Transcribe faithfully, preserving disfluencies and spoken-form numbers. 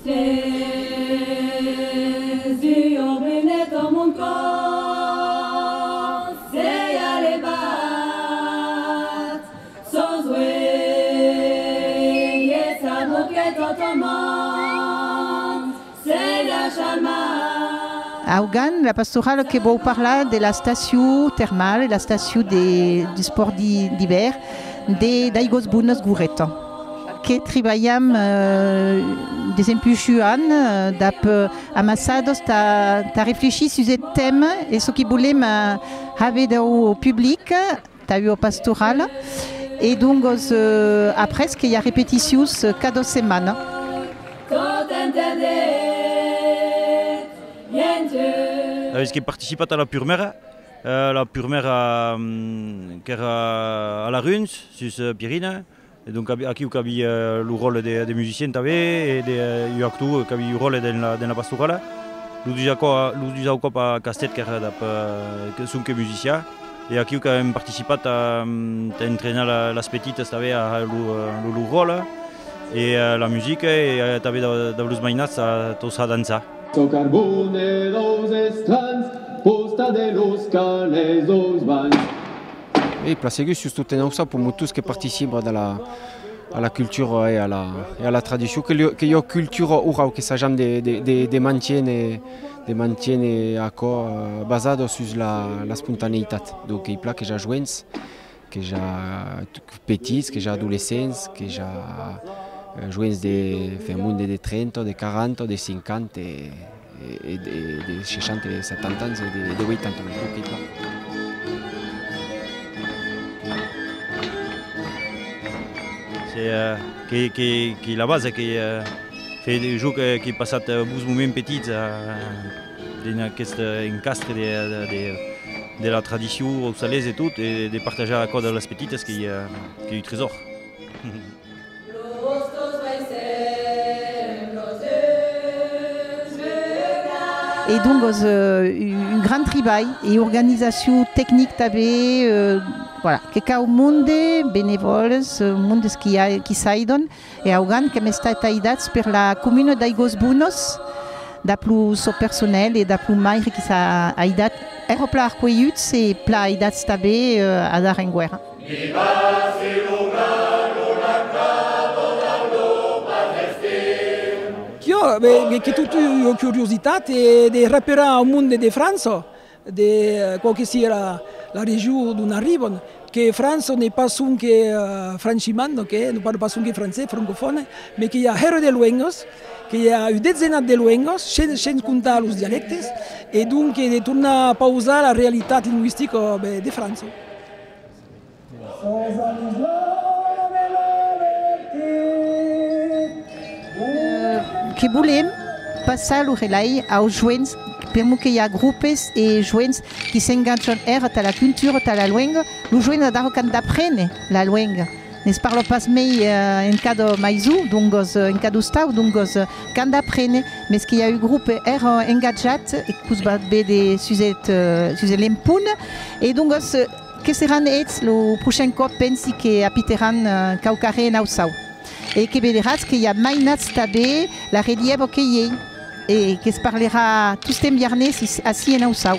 Tes uòus brunets, mon còr s'ei alebat, sos uelhs s'abroquèt tot au mond, s'ei la chama. Augan, la pastorala que vòu parlar de la stacion termala, la stacion de, d'espòrt d'i-, d'ivèrn de, d'Aigós Bonas Goreta. Que tribalham, eh, desempuish un an, eh, dab, eh, amassadas tà, tà reflechir sus eth tèma e çò qui volem, eh, aver deu public tà ua pastorala. E doncas, eh, après que i a repeticions, eh, cada setmana. Avètz que participat a la purmèra, eh, la purmèra, mm, qu'èra a Laruns, sus, eh, Pierina. E donc, avi-, aquiu qu'aví, eh, lo ròtle de, de musicien tanben, e de, eh, un actor qu'aví un ròtle dens la, dens la pastorala. Los dus a co-, los dus au còp a Castèth, qu'èra dab, eh, que sonque musician. E aquiu qu'avem participat a, mm, a entrenar la, las petitas tanben a, a lo, eh, lo, lo ròtle. E, eh, la musica, e, eh, tanben dab, dab los mainats a, tos a dançar. Çò carbone deus estranhs, posta de los calés deus banhs. E plan segur, sustot en Aussau, pr'amor tots que participan a la, a la cultura e a la, e a la tradicion, que li, que i a cultura orau, que sajam de, de, de, de mantiéner, de mantiéner aquò, eh, basat sus la, l'espontaneïtat. Donc, qu'ei plan que i a joens, que i a petits, que i a adolescents, que i a, eh, joens de, enfin, monde de trenta, de quaranta, de cinquanta, e, e, e de, de seishanta e setanta ans e de, de ueitanta ans, donc qu'ei plan. Se, eh, que, que, que la basa, que, eh, fai de jo que, qu'èi passat, eh, bons moments petits, eh, dins aqueste encastre de, de, de, de la tradicion aussalesa e tot, e de partatjar aquò dab las petitas, qu'ei, eh, qu'ei un tresòr. E doncas, eh, un, un gran tribalh e organizacion tecnic tanben, eh, voilà, que cau monde, benevòles, eh, mondes qui a, qui s'aidan, e augan qu'èm estat aidats per la comuna d'Aigós Bonas, dab lo sò personèl e dab lo maire qui s'a aidat, èran plan arcuelhuts e plan aidats tanben, eh, adara enguèra. Quò, ben, qu'ei tot ua curiositat, e de raperar au monde de França, de, eh, quau que sia la, la region d'on arriban, que França n'ei pas sonque, eh, franchimanda, que non parla pas sonque francés, francofòne, mes que i a hèra de luengas, que i a un detzenat de luengas, shens, shens comptar los dialèctes, e donc de tornar pausar la realitat lingüistica, ben, de França. Eh, que volem passar lo relai aus joens, pr'amor que i a gropes e joens qui s'engatjan èra tà la cultura, tà la luenga. Los joens adara qu'an d'apréner la luenga. Ne's parla pas mei, eh, en cada maison, doncas, eh, en cada ostau, doncas, eh, qu'an d'apréner, mes que i a un grope èra engatjat e que'us va véder sus eth, eh, sus l'empont. E doncas, eh, que seràn eths lo prochain còp, pensi que apiteràn, eh, quauquarren en Aussau. E que vederatz que i a mainats tanben, la relièva que i ei, e que's parlerà tostemp biarnés ací en Aussau.